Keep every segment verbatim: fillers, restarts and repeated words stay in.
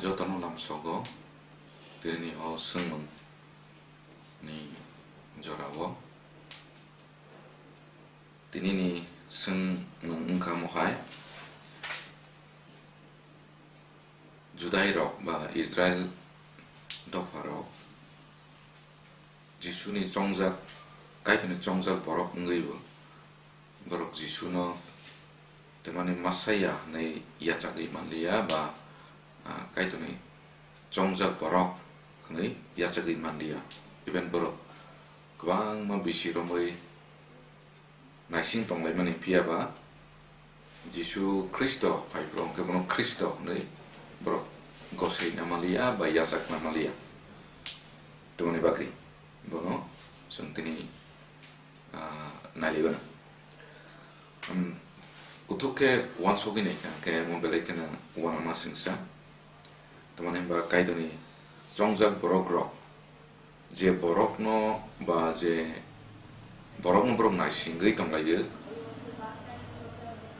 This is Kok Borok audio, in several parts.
Jotono lamsogo tinini o swngmung ni jorao. Tinini swngmung wngkha mohai, Judai rok ba Israel dopha rok Jisuni chongjak, Kaitorni chongjak borok wngwi bo borok Jisuno, tamani Messiah hwnwi yachagwi manliya ba, ah, Kaitorni chongjak borok hwnwi yachagwi manliya. Even borok kwbangma bisi romwi naising tonglaimani, phiya ba Jisu Khristo phai phuru hwnkhe bono Khristo hwnwi borok gosoi namaliya ba yachak namaliya. Tamoni bagwi bono chwng tini, ah, nailibana. Um, kuthuk khe uansugwi naikha hwnkhe omo belai kheno uanama singsa. Tamoni hwnba Kaitorni chongjak borok rok je borokno ba je borokno borok naisingwi tonglaio,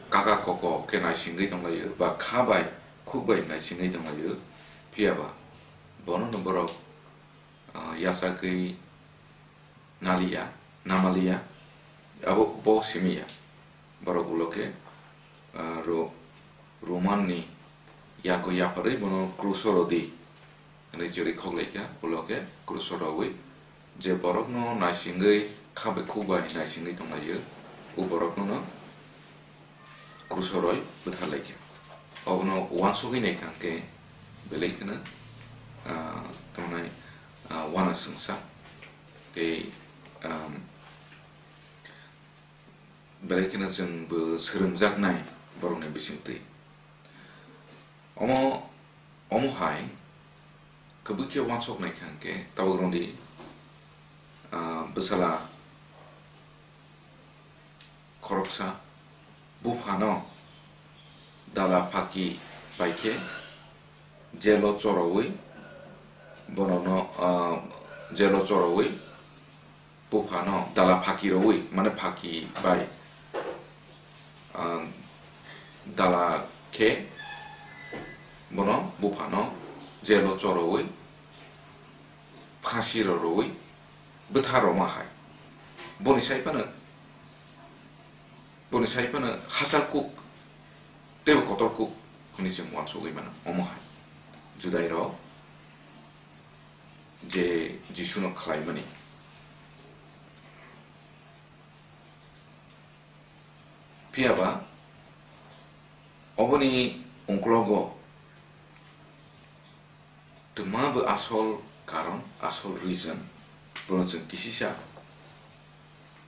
kaka koko khe naisingwi tonglaio, ba kha bai khuk bai naisingwi tonglaio, phiya ba bonono borok, ah, yachagwi naliya, namaliya, abo bo simi ya. Borok ulo khe, ah, ro-, Roman ni yago yapharwi bono kruso rw di hwnwi chwrwi khoklaikha, ulo khe kruso rwwi je borokno naisingwi kha bai khuk bai naisingwi tonglaio, o borokno no kruso rwi bwtharlaikha. Obono uansugwi naikha hwnkhe belai kheno, ah, tamni, ah, uana singsa tei, um, belai kheno chwng bo swrwngjaknai borokni bisingtwi. Omo, omo hai kwbwi khe uansuk naikha hwnkhe tabuk rwdi, ah, bwsala khoroksa buphano dala phaki bai khe jelo chorwi bonono, ah, jelo chorwi buphano dala phaki rwwi, mane phaki bai, ah, dala khe bono buphano jelo chorwi phasi rw rwwi bwtha rwma hai. Boni sai phano, boni sai phano hachal kuk teibo kotor kuk hwnwi chwng uansugwi mano omo hai. Judai rok je Jisuno khlaimani. Phiya ba oboni ungklogo twma bo asol karon, asol reason, bono chwng kisisa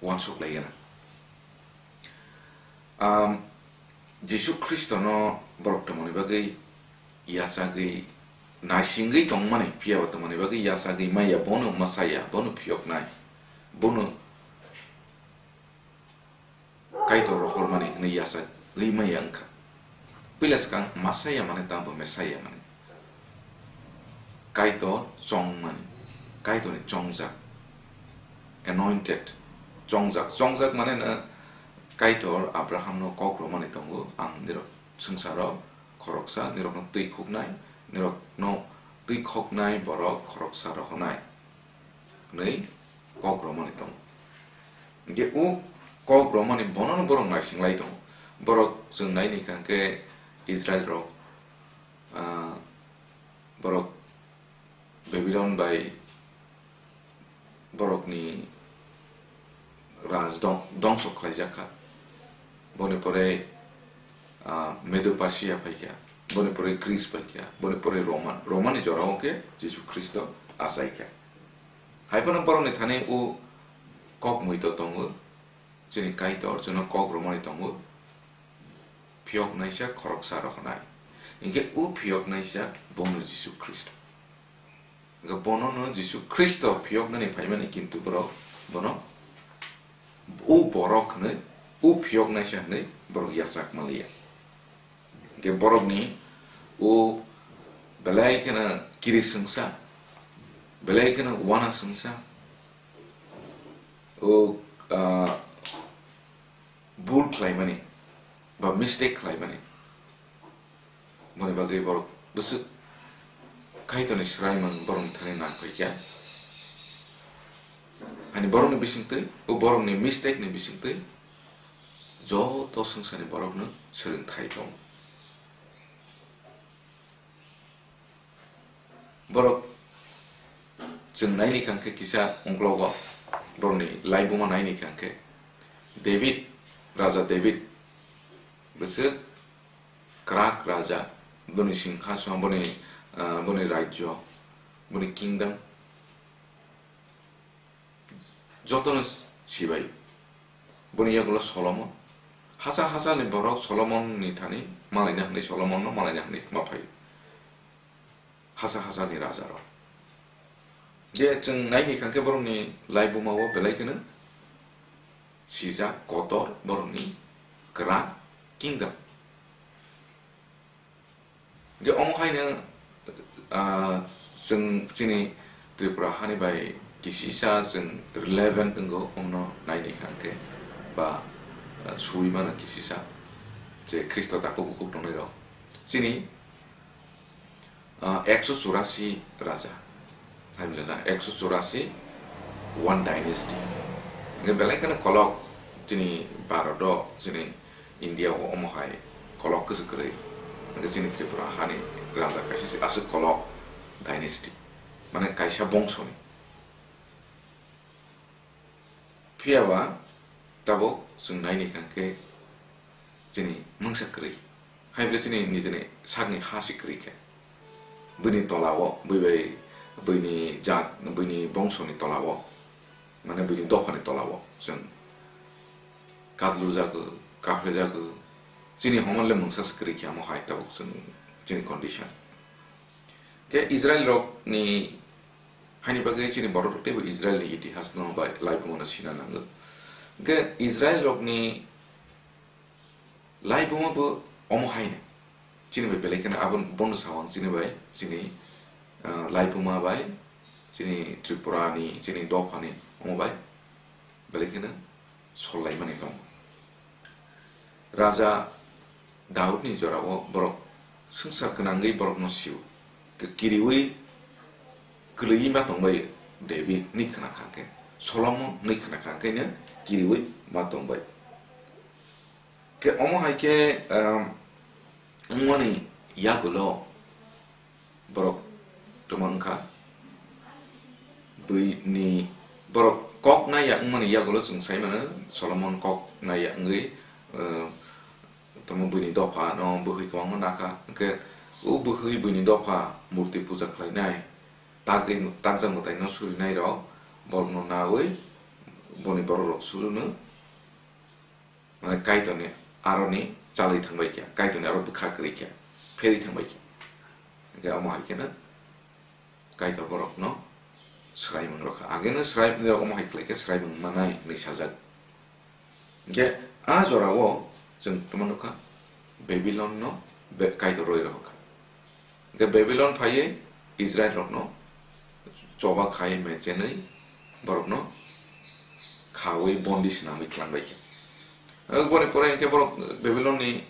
uansuk lai gana. Am, Jisu Khristono borok tongmani bagwi yachagwi naisingwi tongmani, phiya ba tongmani bagwi yachagwi maya, bono Messiah, bono phiyoknai, bono Kaitor rohormani hwnwi yachagwi maya wngkha. Puila swkang Messiah mane tamo Messiah mane? Kaitor chongmani, Kaitorni chongjak, anointed, chongjak. Chongjak mane no Kaitor Abrahamno kok rwmani tongo, "Ang nirok swngcharo khoroksa, nirokno twi khuknai, nirokno twi khoknai borok khoroksa rohornai," hwnwi kok romani tongo. Hingke o kok romani bonono borok naising lai tongo. Borok chwng nai ni kha hingke Israel rok, ah, borok Babylon bai borokni raj dong-, dongso khlaijak kha. Boni pore, ah, Medo Persia phaikha, boni pore Greece phaikha, boni pore Roman. Romani jorao khe Jisu Khristo achaikha. Hai phano borokni thani o kok muito tongo, chini Kaitor chwngno kok romani tongo, phiyoknaisa khoroksa rohornai. Hinkhe o phiyoknaisa bono Jisu Khristo. Hwnkhe bonono Jisu Khristo phiyoknani phaimani, kintu borok bono o borok hwnwi, o phiyoknaisa hwnwi borok yachak manliya. Hwnkhe borokni o belai kheno kiri swngsa, belai kheno uana swngsa, o, ah, bul khlaimani ba mistake khlaimani. Boni bagwi borok bwswk Kaitorni swraimung borokni thani nang phaikha. Hani borokni bisingtwi, o borokni mistake ni bisingtwi joto swngcharni borokno swrwng thai tongo. Borok chwng naini kha khe kisa ungklogo borokni laibuma naini kha khe David, Raja David bwswk kwrak raja, boni singhason, boni, ah, boni rajyo, boni kingdom jotono sibai. Boni yagulo Solomon. Hachal hachalni borok Solomonni thani malaina hwnwi, Solomonno malaina hwnwi ma phaio. Hachal hachalni rajarok. Je chwng naini kha khe borokni laibumao belai kheno sijak kotor borokni kwrak kingdom. Je omo haino, ah, chwng chini Tripura hani bai kisisa chwng relevant wngo, omno naini kha khe ba, ah, sui mano kisisa je Khristo takhuk bukhuk tongnai rok. Chini, ah, ekso churasi raja. Hamilana ekso churasi, one dynasty. Hingke belai kheno kolok chini Bharat o, chini India o omo hai kolok kwchwk kwrwi. Hingke chini Tripura hani raja kaisa se aswk kolok dynasty. Mane kaisa bongsoni. Phiya ba tabuk chwng naini kha khe chini mungsa kwrwi. Hai ble chini nijini sakni ha si kwrwi khe. Buini tola o, bui bai, buini jat, buini bongsoni tola o, mane buini dophani tola o chwng kadlu jago, kaphre jago. Chini homo le mungsa si kwrwi khe amo hai tabuk chwng chini condition. Khe Israel rokni haini bagwi chini borok rok teibo Israel ni itihas no bai laibuma no sina nango. Khe Israel rokni laibuma bo omo haino. Chini bai belai kheno abo bono sao ang chini bai, chini, ah, laibuma bai, chini Tripura ni, chini dopha ni omo bai belai kheno sol laimani tongo. Raja Daudni jorao borok swngchar gwnangwi borokno sio, kiriwi kwlwiwi ma tongbai David ni khna kha khe, Solomon ni khna kha khe no kiriwi ma tongbai. Khe omo hai khe, um, wngmani yagulo borok twma wngkha. Buini borok kok naiya wngmani yagulo chwng sai mano, Solomon kok naiya wngwi, uh, tamo buini dopha no bwhwi kwbangma nakha. Hwnkhe o bwhwi buini dopha murti puja khlainai, tagwi, takjak mwtai no surinai rok borokno nawi boni borok rok suruno. Mane Kaitorni aroni chalwi thangbai khe, Kaitorni aro bwkha kwrwi khe, pherwi thangbai khe. Hingkhe omo hai kheno Kaitor borokno swraimung rwkha. Ageno swraimung rok omo hai khlai khe swraimung manai hinwi sajak. Hingkhe a jorao chwng tamo nukha, Babilonno be-, Kaitor roi rwkha. Hingkhe Babilon phaiwi Israel rokno choba khai mechenwi borokno khawi bondi swnamwi thlangbai khe. Aboni pore hingkhe borok Babilonni, eh,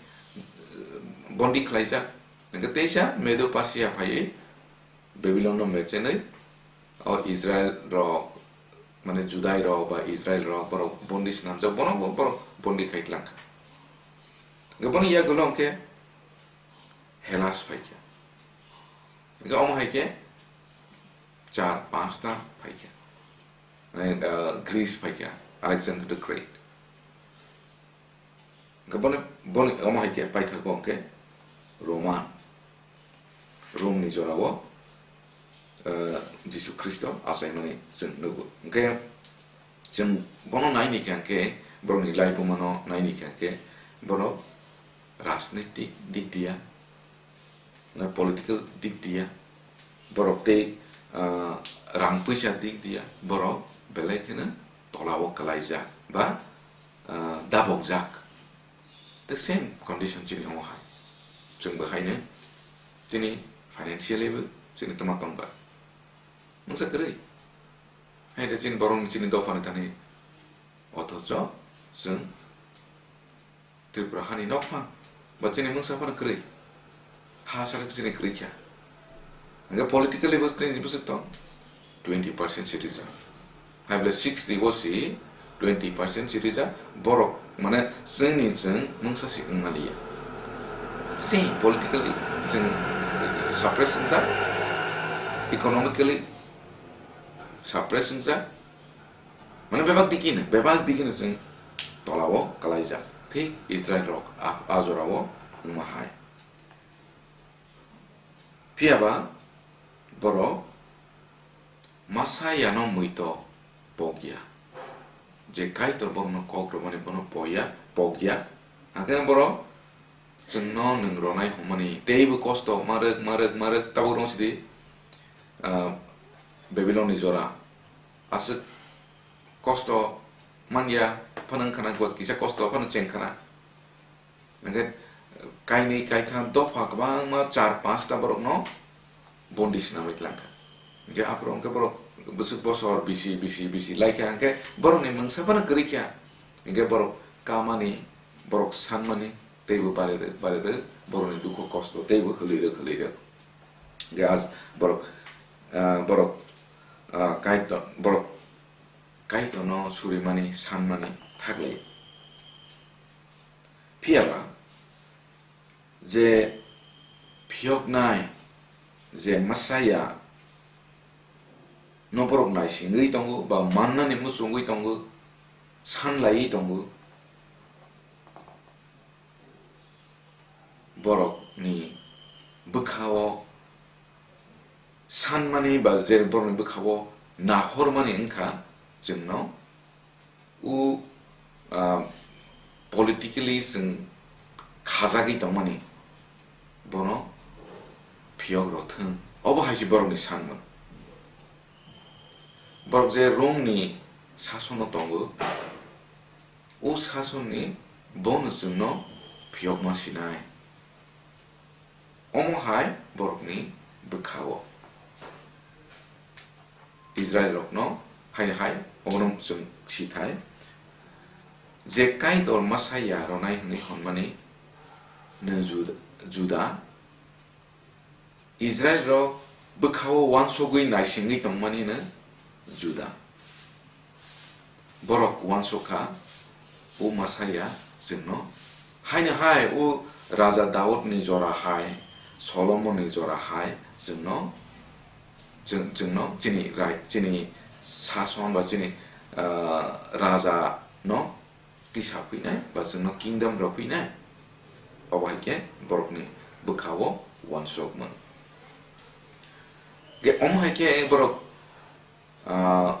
bondi khlaijak. Hingkhe teisa Medo Persia phaiwi Babilonno mechenwi o Israel rok, mane Judai rok ba Israel rok borok bondi swnamjak, bono bo borok bondi khai tlangkha. Hingkhe boni yagulo hingkhe Hellas phaikha. Hingkhe omo hai khe char panchta phaikha. Mane, uh, Greece phaikha, Alexander the Great. Hingkhe boni, boni omo hai khe paithago hingkhe Roman, Rome ni jorao, uh, Jisu Khristo achaimani chwng nugo. Hingkhe chwng bono naini kha hingkhe, borokni laibumano naini kha hingkhe, borok rajnitik dik diya, na political dik diya, borok tei, ah, rang puisa dik diya, borok belai kheno tolao kwlaijak ba, ah, dabokjak. The same condition chini omo hai. Chwng bo haino chini financially bo chini twma tongba. Mungsa kwrwi. Hai de chini borokni chini dophani thani. Othocho chwng Tripura hani nokphang ba chini mungsa phano kwrwi. Ha sari chini kwrwi kha. Hingke politically bo tini bwswk tong twenty percent citizen. Hai bole sixty bo si twenty percent citizen borok mane chwngni chwng mungsa si wngmaliya. Si politically chwng suppress wngjak, economically suppress wngjak, mane bebak dikino, bebak dikino chwng tolao kalaijak. Thik Israel rok a, a jorao wngma hai. Phiya ba borok Masa yano muito pokya. Je Kaitor borokno kok rwmani bono poya, pokya. Hakhe borok chwngno nwng ronai hwnmani teibo kosto marwk, marwk, marwk tabuk rwng sidi, ah, Babylonni jora. Aswk kosto manya phano wngkhana, kisa kosto phano chengkhana. Hingke kainwi kaitham dopha kwbangma char panch ta borokno bondi swnamwi tlangkha. Hingke aphuru hingke borok bwswk bosor bisi, bisi, bisi laikha, hingke borokni mungsa phano kwrwikha. Hingke borok kamani, borok sanmani teibo barirwk, barirwk, borokni dukhu kosto teibo hwlwirwk, hwlwirwk. Hingke as-, borok, ah, borok, ah, Kaitor, borok Kaitorno surimani, sanmani thaklai. Phiya ba je phiyoknai, je Messiah no borok naisingwi tongo ba mannani muchungwi tongo, sanlaiwi tongo, borokni bwkhao sanmani ba je borokni bwkhao nahormani wngkha, chwngno o, ah, politically chwng khajagwi tongmani, bono phiyok rw thwng, obo hai se borokni sanmung. Borok je Romni sasono tongo, o sasonni bono chwngno phiyokma sinai. Omo hai borokni bwkhao Israel rokno hai hai obono chwng sithai je Kaitor Messiah rwnai hwnwi hwnmani no Juda, Juda Israel rok bwkhao uansugwi naisingwi tongmani no Juda. Borok uansuk kha, o Messiah chwngno haino hai o Raja Daudni jora hai, Solomonni jora hai chwngno, chwng-, chwngno chini rai-, chini sason ba chini, ah, raja no tisa phinai ba chwngno kingdom rw phinai. Obo hai khe borokni bwkhao uansukmung. Ge omo hai khe borok, ah,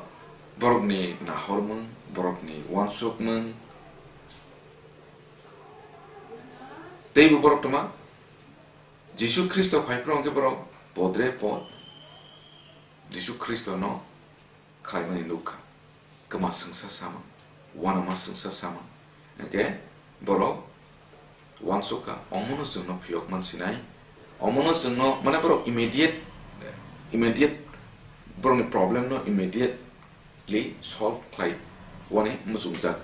borokni nahormung, borokni uansukmung, teibo borok tongma Jisu Khristo phai phuru hwnkhe borok podre pod Jisu Khristono khlaimani nukha. Kwma swngsa samung, uanama swngsa samung. Hwnkhe borok uansukha, omono chwngno phiyok man sinai. Omono chwngno, mane borok immediate, immediate borokni problem no immediately solve khlai wani muchungjak.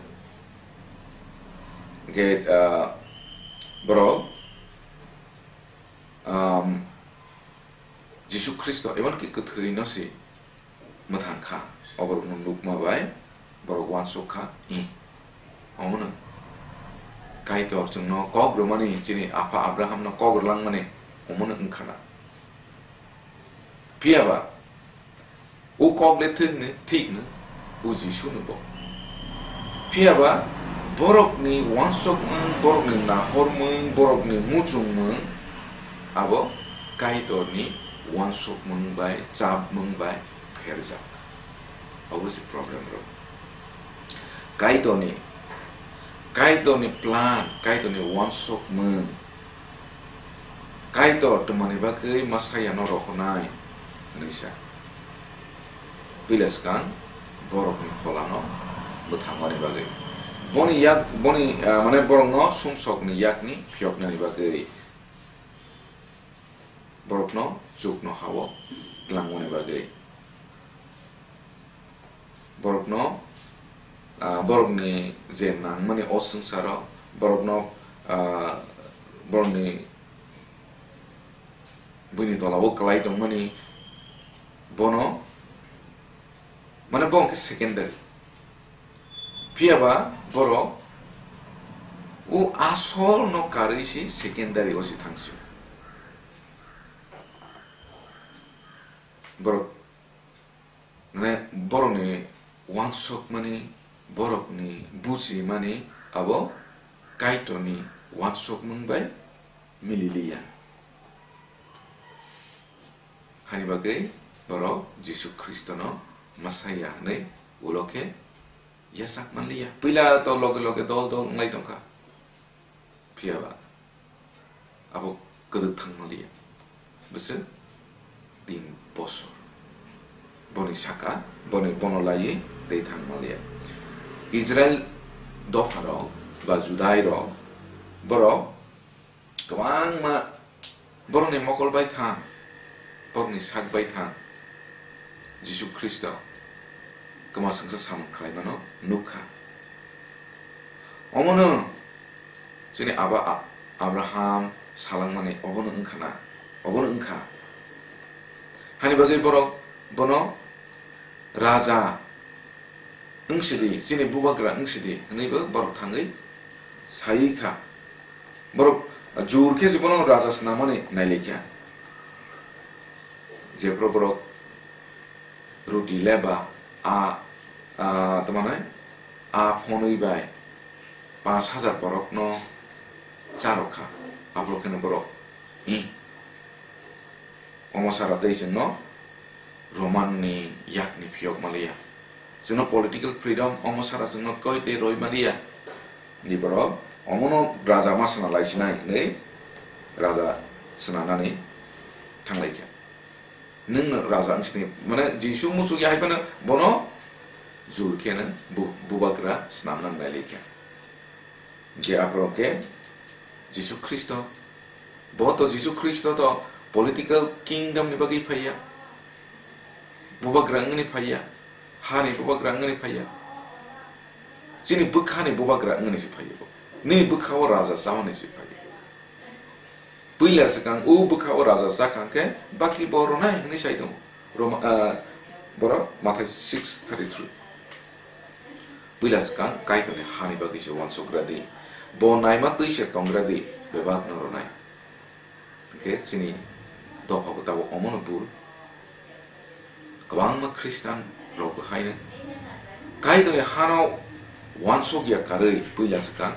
Hwnkhe, ah, borok, um, Jisu Khristo, emonki kwthwino se mwthang kha. O borokno nukma bai borok uansuk kha, "Ih, omono Kaitor chwngno kok rwmani, chini apha Abrahamno kok rwlangmani omono wngkha na." Phiya ba o kok le thwkni, thikno o Jisu no bo. Phiya ba borokni uansukmung, borokni nahormung, borokni muchungmung abo Kaitorni uansukmung bai, chapmung bai pherjak. Obo se problem rok. Kaitorni, Kaitorni plan, Kaitorni uansukmung, Kaitor twmani bagwi Messiah no rohornai hwnwi sa. Pila swkang borokni pholano mwthangmani bagwi. Boni yak, boni, ah, mane borokno sumsokni yakni phiyoknani bagwi. Borokno chukno hao tlangmani bagwi. Borokno, ah, borokni je nangmani o swngcharo, borokno, ah, borokni buini tolao kwlai tongmani bono, mane bo hwnkhe secondary. Phiyaba borok o asol no karwi si secondary o si thangsi. Borok, mane, borokni uansukmani, borokni bujimani abo Kaitorni uansukmung bai mililiya. Hani bagwi borok Jisu Khristono Messiah hwnwi ulo khe yachak manliya. Puila to loge loge dol dol wnglai tongkha. Phiyaba abo kwrwk thang manliya. Bwswk tin bosor. Boni saka, boni, bono laiwi tei thang manliya. Israel dopharok ba Judairok, borok kwbangma borokni mokol bai thang, borokni sak bai thang Jisu Khristo kwma swngsa samung khlaimano nukha. Omono chini aba A-, Abraham salangmani obono wngkha na, obono wngkha. Hani bagwi borok bono raja wngsidi, chini bubagra wngsidi hwnwibo borok thangwi saiwi kha. Borok jur khe se bono raja swnamani nailaikha. Jephru borok ruti leba a, a, tamani a phonwi bai panch hajar borokno charwkha. Aphuru kheno borok, "Ih, omo sara tei chwngno Roman ni yakni phiyok manliya. Chwngno political freedom omo sara chwngno koi tei roi manliya." Ni borok omono raja ma swnam lai sinai hwnwi raja swnamnani thanglaikha. Nwng raja wng sini, mane, Jisu muchuk ya hai phano bono jur khe nw bu-, bubagra swnamna nailaikha. Je aphuru khe Jisu Khristo, bo to Jisu Khristo to political kingdom ni bagwi phaiya, bubagra wngni phaiya, hani bubagra wngni phaiya, chini bwkhani bubagra wngni se phaiya bo. Nini bwkha o raja chamani se phaiya. Puila swkang o bwkha o raja chakha khe baki bo rwnai hwnwi sai tongo. Roma, ah, borok Mathai six thirty-three. Puila swkang Kaitorni hani bagwi se uansuk gra di. Bo naima twi se tong gra di, bebak no rwnai. Hwnkhe chini dopha bo tabuk omono bul. Kwbangma Khristan rok bo haino Kaitorni hano uansuk ya karwi puila swkang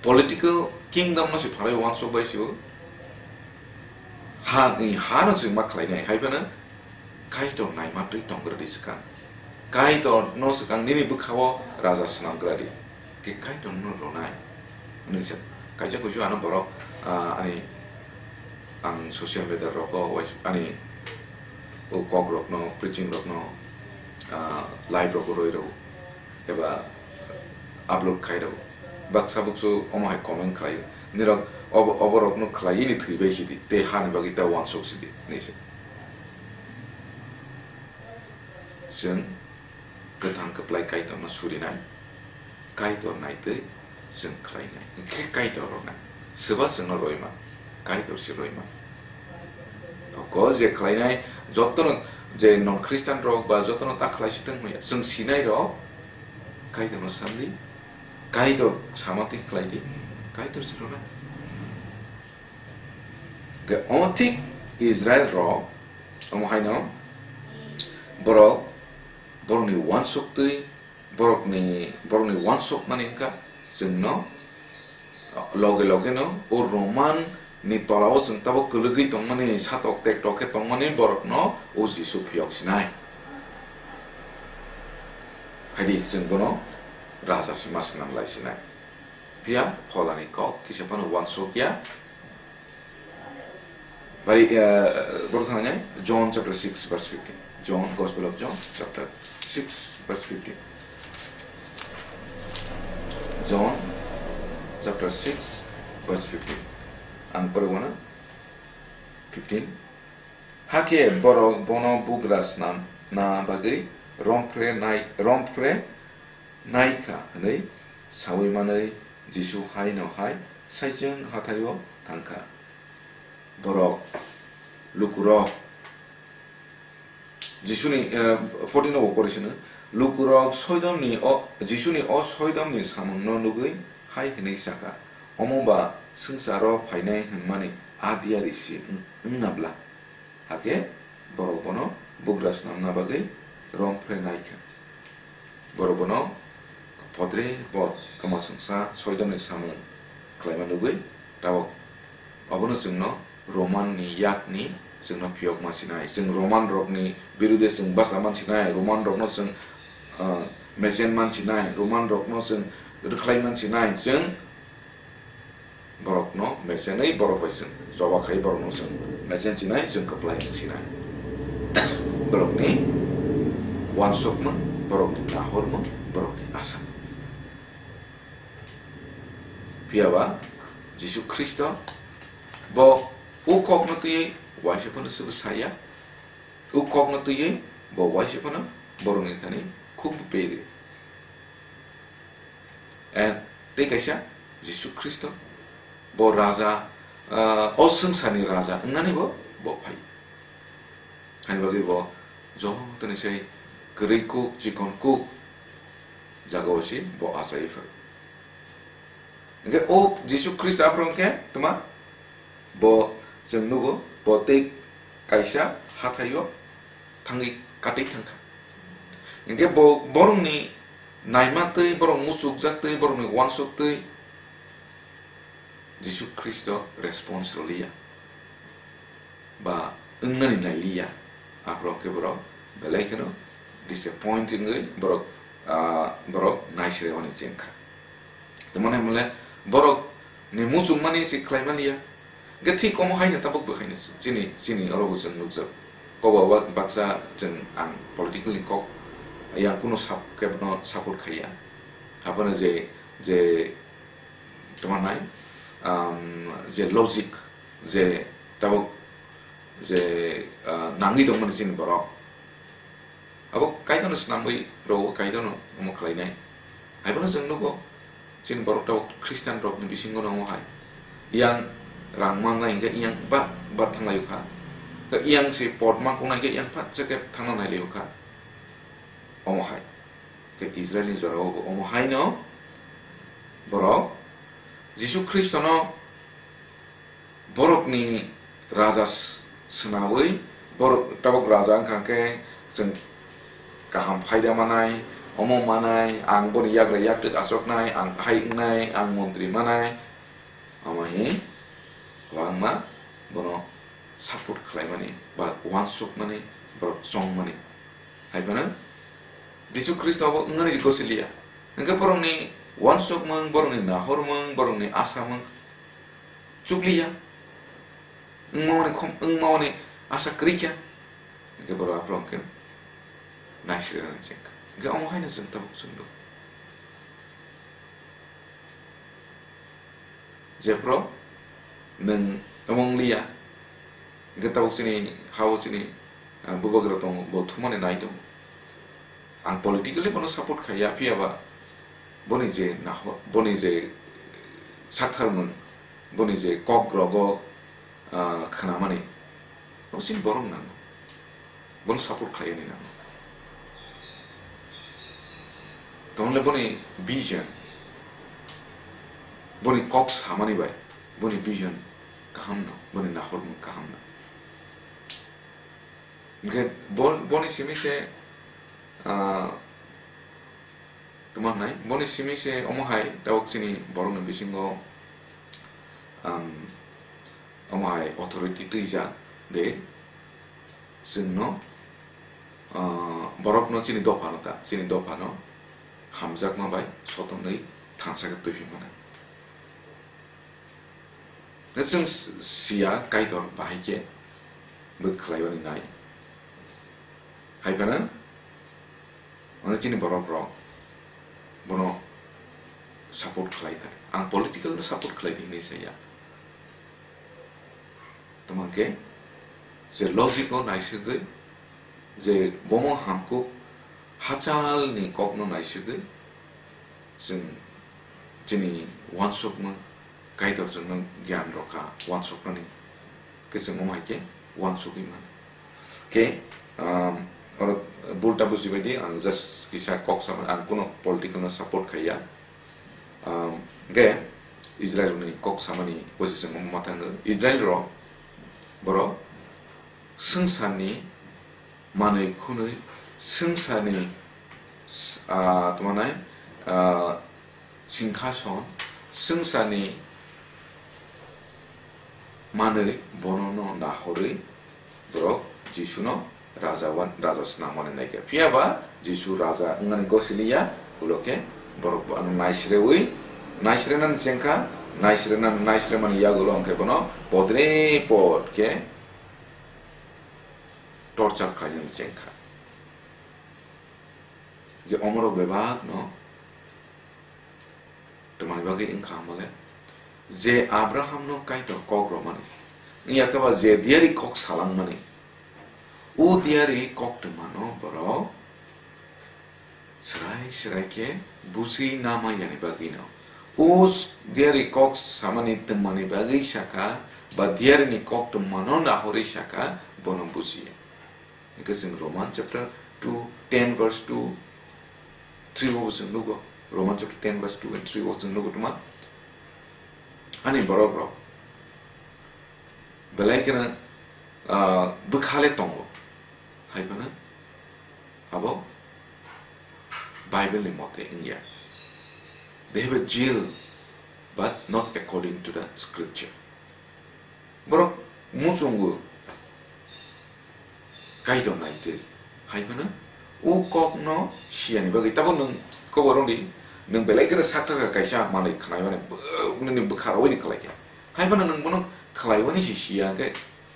political kingdom no se phalwi uansuk bai se o. Ha, ni hano chwng ma khlainai hai phano Kaitor naima twi tong gra di swkang. Kaitor no swkang nini bwkha o raja swnam gra di. Khe Kaitor no rwnai. Hwnwi sa, kaisa kuisu ano borok, ah, ani, ang social media rogo wais-, ani o kok rokno, preaching rokno, ah, live rogo roi rw eba upload khai rw. Baksa buksu omo hai comment khlai. Nirok obo, obo rokno khlai ini thwi bai sidi. Te hani bagwi ta uansuk sidi. Nise. Chwng kwthang kwplai Kaitorno surinai, Kaitor naitwi chwng khlainai, hwnkhe Kaitor rwnai. Swba chwngno roima, Kaitor se roima. Toko je khlainai, jotono je non Khristan rok ba jotono ta khlai sitwng hwnya, chwng sinai rok Kaitorno sandi, Kaitor samatwi khlaidi, Kaitor se rwnai. Hwnkhe omo thik Israel rok, omo haino borok, borokni uansuk twi, borokni, borokni uansukmani wngkha chwngno, loge loge no o Roman ni tola o chwng tabuk kwlwgwi tongmani, satok tektok khe tongmani borokno o Jisu phiyok sinai. Phaidi chwng bono raja se ma swnam lai sinai. Phiya pholani kok kisa phano uansuk ya. Bari, eh, borok thangna nai, John chapter six verse fifteen. John, Gospel of John chapter six verse fifteen. John chapter six verse fifteen. Ang pore wana fifteen. Hakhe borok bono bugra snam na bagwi rompre nai, rompre naikha hwnwi saui manwi Jisu haino hai saichung hathaio thangkha. Borok Lukurok Jisuni, eh, fourteen o pori sino, lukurok soidomni o, Jisuni o soidomni samungno nugwi hai hwnwi saka, "Omo ba swngcharo phainai hwnmani a diyari si wng-, wngna bla?" Hakhe borok bono bugra snamna bagwi rom phre naikha. Borok bono podre pod kwmaswngsa soidomni samung khlaima nugwi tabok. Obono chwngno Roman ni yakni chwngno phiyokma sinai. Chwng Roman rokni birude chwng bacha man sinai, Roman rokno chwng, ah, mechen man sinai, Roman rokno chwng rwkhlai man sinai. Chwng borokno mechenwi borok bai chwng choba khai borokno chwng mechen sinai, chwng kwplai wng sinai. Borokni uansukmung, borokni nahormung, borokni asa. Phiya ba Jisu Khristo bo o kokno twiwi waisa phano swbo saya, o kokno twiwi bo waisa phano borokni thani khuk buperi. And tei kaisa Jisu Khristo, bo Raja, ah, o swngcharni Raja wngnani bo, bo phai. Hani bagwi bo jotoni sai kwrwi kuk, chikon kuk jagao se bo achai phai. Hingke o Jisu Khristo aphuru hingke tuma bo chwng nugo, bo tei kaisa hathaio thangwi katwi thangkha. Hingke bo borokni naima twi, borok muchukjak twi, borokni uansuk twi Jisu Khristo response rwliya ba wngnani nailiya, aphuru khe borok belai kheno disappoint wngwi borok, ah, borok naisirewani chengkha. Tamo hwnmale borok ni muchungmani se khlai maliya. Hingke thik omo haino tabuk bo haino chini, chini oro bo chwng nukjak. Kobo wa-, baksa chwng ang political ni kok yang kuno sap-, kebo no support khaiya. Abono je, je tamo nai, um, je logic, je tabuk je, ah, nangwi tongmani chini borok. Abo Kaitorno swnamwi rwo, Kaitorno omo khlainai. Haiphano chwng nugo, chini borok tabuk Khristian rokni bisingo no omo hai. Yang rang mannai hingke yang bat bat thanglaio kha. Yang se pot ma kungnai hingke yang phat se khe thangna nailaio kha. Omo hai. Tei Israelni jorao bo omo haino borok Jisu Khristono borokni raja s-, swnawi, borok tabuk raja wngkha khe chwng kaham phaida manai, omo manai, ang boni yagra yaktwk achuknai, ang hai wngnai, ang montri manai, omo hi kwbangma bono support khlaimani ba uansukmani borok chongmani. Hai phano Jisu Khristo bo wngmani se gosiliya. Hingke borokni uansukmung, borokni nahormung, borokni asamung chukliya. Wngmani khom-, wngmani asa kwrwikha. Hingke borok aphuru hingke naisirwknai chengkha. Hingke omo haino chwng tabuk chwngno. Jephru nwng omo wngliya, hingke tabuk chini ha-o chini, ah, bubagra tongo, bo thumani nai tongo. Ang politically bono support khaiya, phiya ba boni je naho-, boni je saktharmung, boni je kok rogo, ah, khnamani, bo chini borok nango. Bono support khlaiyani nango. Tamole boni vision, boni kok samani bai, boni vision kaham no, boni nahormung kaham no. Hingke bo-, boni simi se, ah, tuma hwnai, boni simi se omo hai, tabuk chini borokni bisingo, um, omo hai authority twijak de, chwngno, ah, borokno chini dophano ta, chini dophano hamjakma bai sotonwi thansa khe twiphimana. Chwng s-, siya Kaitor bahai khe bo khlaiwani nai. Hai phano, mane chini borok rok bono support khlai ta. Ang political no support khlai di hinwi saya. Tamo hwnkhe je logic o naisugwi, je bomo hamkuk hachalni kokno naisugwi, chwng chini uansukmung Kaitor chwngno giyan rwkha uansuknani. Khe chwng omo hai khe uansugwi mano. Khe, um, oro bulta bujibaidi, ang just kisa kok samani, ang kuno political no support khaiya. Um, khe Israel ni kok samani posi chwng omo ma thango. Israel rok borok swngcharni manwi khwnwi, swngcharni s-, ah, tamo nai, ah, singhason, swngcharni manwi bono no nahorwi borok Jisu no raja wan-, raja swnam mani naikha. Phiya ba Jisu raja wngmani gosiliya, ulo khe borok bo ano naisrewi, naisrenani chengkha, naisrenani, naisremani yagulo hwnkhe bono podre pod khe torture khlainani chengkha. Je omorok bebak no twmani bagwi wngkha hwnmale, je Abraham no Kaitor kok romani, wngya khe ba je diyari kok salangmani, o diyari kok twmano borok Srai srai khe busi nama yani bagwino. O s-, diyari kok samani twmani bagwi saka, ba diyari ni kok twmano nahorwi saka, bono busiya. Hingke chwng Roman chapter two, ten verse two, three o chwng nugo. Roman chapter ten verse two and three o chwng nugo tuma. Ani borok rok. Belai kheno, ah, bwkhale tongo. Hai phano abo Bible ni mote wngya. They have a zeal, but not according to the scripture. Borok muchungo Kaitor naitwi. Hai phano o kokno siyani bagwi. Tabo nwng kobor wngdi, nwng belai kheno sakthaka kaisa manwi khnaimani, bw-, nini bwkha rowi ni khlai khe. Hai phano nwng bono khlaiwani se siya khe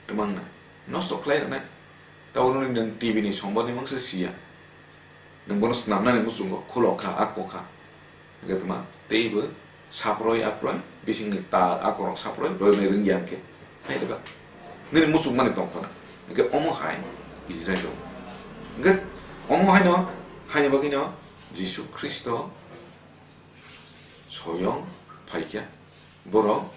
twmang na. Nosto khlai rwnai. Tabo nini nwng T V ni sombor ni mungsa siya. Nwng bono swnamnani muchungo khulo kha, ako kha. Hingke tma teibo saproi akroi, bisingni ta akorok saproi, roinai rwngya hingke. Hai diba? Nini muchungmani tong phano. Hingke omo hai Israel rok. Hingke omo haino, haini bagwino Jisu Khristo soyong phaikha. Borok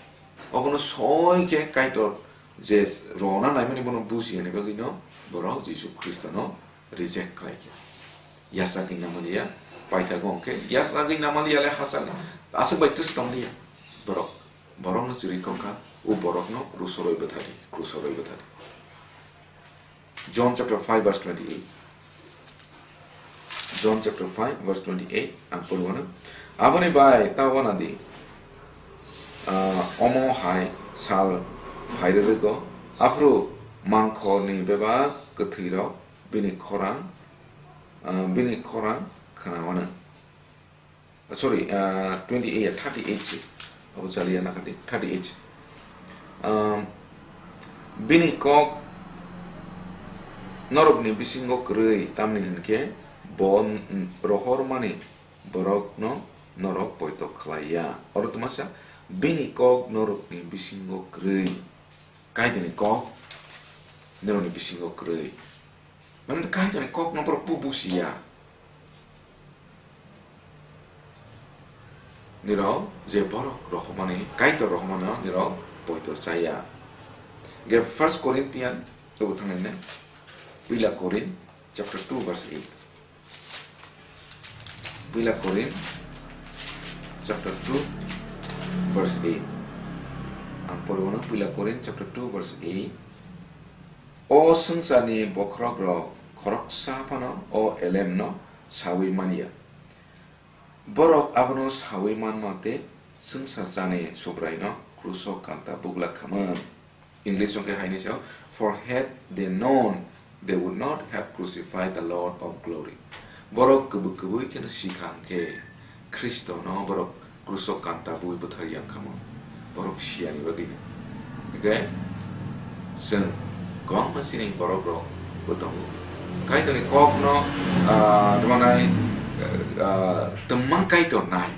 obono soi khe Kaitor je rona naimani bono buji hwnwi bagwino borok Jisu Khristono reject khlai khe. Yachagwi namaliya, paithago hwnkhe yachagwi namaliya le hachal aswk bai twis tongliya. Borok, borokno chwrwi kok kha, o borokno kruso rwi bwthadi, kruso rwi bwthadi. John chapter five verse twenty-eight. John chapter five verse twenty-eight, ang pori wano. Aboni bai ta wana di, ah, omo hai sal phai rwgo, aphuru mangkhorni bebak kwthwirok bini khorang, ah, bini khorang khna wano. Sorry, ah, twenty-eight, thirty-eight se. Abo chaliya nakhadi, thirty-eight se. Um, bini kok norokni bisingo kwrwi, tamni hwnkhe bo n-, n-, rohormani borokno norok poito khlai ya. Oro twmasa, bini kok norokni bisingo kwrwi. Kaitorni kok nirokni bisingo kwrwi. Mane Kaitorni kokno borok bu-, busiya. Nirok je borok rohormani, Kaitor rohormano nirok poito chaya. Ge First Corinthian, obo thangnai ne? Puila Korin chapter two verse eight. Puila Korin chapter two verse eight. Ang pori wano Puila Korin chapter two verse eight. O swngcharni bokhorokrok khoroksa phano o elemno saui manya. Borok abono saui manma tei swngchar chani Subraino kruso kanta buglak khamang. English hwnkhe haini sao, "For had they known, they would not have crucified the Lord of glory." Borok kubui kubui kheno sikha hwnkhe Khristono borok kruso kanta bui bwthar yang khamang. Borok siyani bagwino. Hwnkhe chwng kwbangma chini borok rok bo tongo. Kaitorni kokno, ah, tamo nai, ah, twmang Kaitor nai.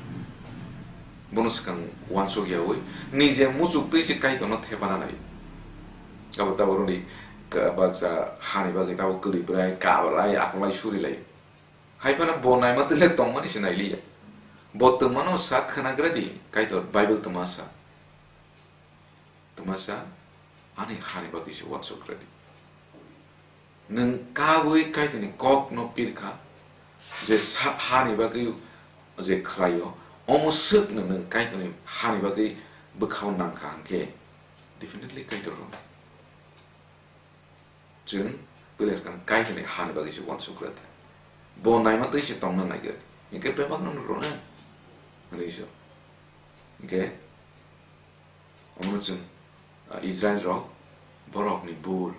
Bono swkang uansuk yaui, nije muchuk twi se Kaitorno thepana lai. Abo tabuk rwdi, ka-, baksa hani bagwi tabuk kwlwi bwrai, kabalai, akolai, surilai. Hai phano bo naima twi le tongmani se nailiya. Bo twmano sa khwnagra di, Kaitor Bible twma sa. Twma sa, Ani hani bagwi se uansuk rwdi. Nwng kaui Kaitorni kokno pirkha, je sa-, hani bagwi je khlaio, omo swkno nwng Kaitorni hani bagwi bwkhao nangkha hwnkhe, definitely Kaitor rwno. Chwng puila swkang Kaitorni hani bagwi se uansuk rwdi. Bo naima twi se tongna naigra. Hinkhe bebakno nuk rwnai hwnwi se. Hinkhe omono chwng, ah, Israil rok borokni bul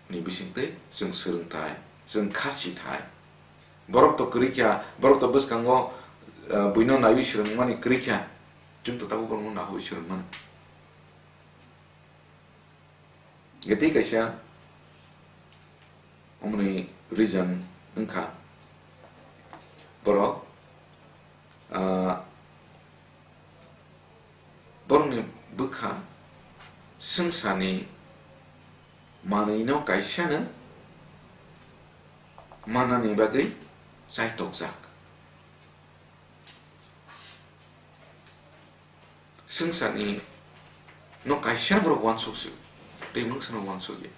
ni bisingtwi chwng swrwngthai, chwng khasithai. Borok to kwrwi kha, borok to bwskango, ah, buino naiwi swrwngmani kwrwi kha. Chwng to tabuk borokno naharwi swrwngmani. Tei kaisa omoni reason wngkha borok, ah, borokni bwkha swngcharni manwino kaisano manani bagwi chaitokjak. Swngcharni no kaisa borok uansuk se, tei mungsano uansuk ya.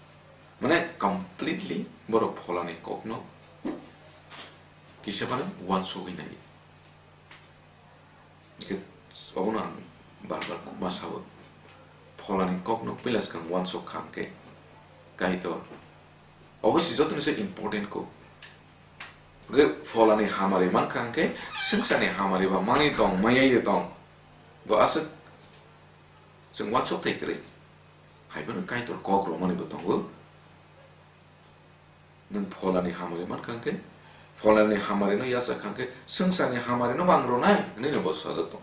Mane completely borok pholani kokno kisa phano uansugwi nai. Hingke obono ang bar bar ma sao. Pholani kokno puila swkang uansuk kha hingke Kaitor. Obo se joto ni se important kok. Hingke pholani hamari mankha hingke swngcharni hamari ba manwi tong, maya ye tong. Bo aswk chwng uansuk thai kwrwi. Hai phano Kaitor kok romani bo tongo. Nwng pholani hamari mankha hingke, pholani hamarino yachak kha hingke, swngcharni hamarino mang rwnai hwnwi no bo sajak tong.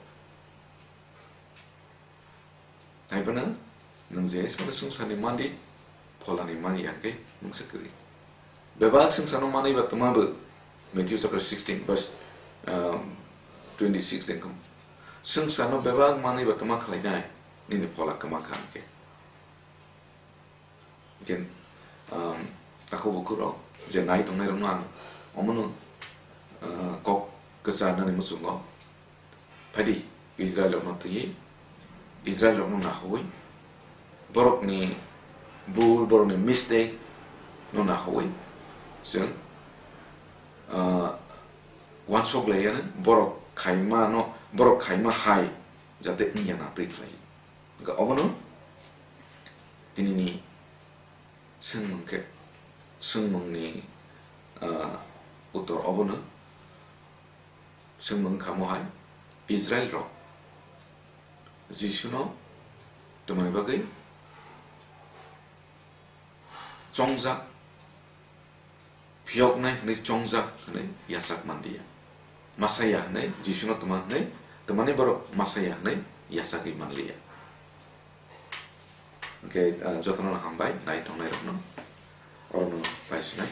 Hai phano nwng je phano swngcharni mandi, pholani mani ya hingke mungsa kwrwi. Bebak swngcharno manwi ba twma bo, Matthew chapter sixteen verse, um, twenty-six de wngkha. Swngcharno bebak manwi ba twma khlainai, nini phola kwma kha hingke. Hingke, um, takhuk bukhuk rok je nai tongnai rokno ang omono, uh, kok kwcharnani muchungo phaidi Israel rokno twiwi, Israel rokno naharwi, borokni bul, borokni mistake no naharwi chwng, uh, uansuk laiyano borok khaimano, borok khaima hai jate wngya na twi khlai. Hingke obono tinini swngmung khe, swngmungni, ah, uttor obono swngmung kha mohai Israel rok Jisuno twmani bagwi chongjak, phiyoknai hwnwi chongjak hwnwi yachak manliya. Masaya hwnwi Jisuno twma hwnwi, twmani borok Masaya hwnwi yachagwi manliya. Hwnkhe, ah, jotono hambai nai tongnairokno, orono paisinai.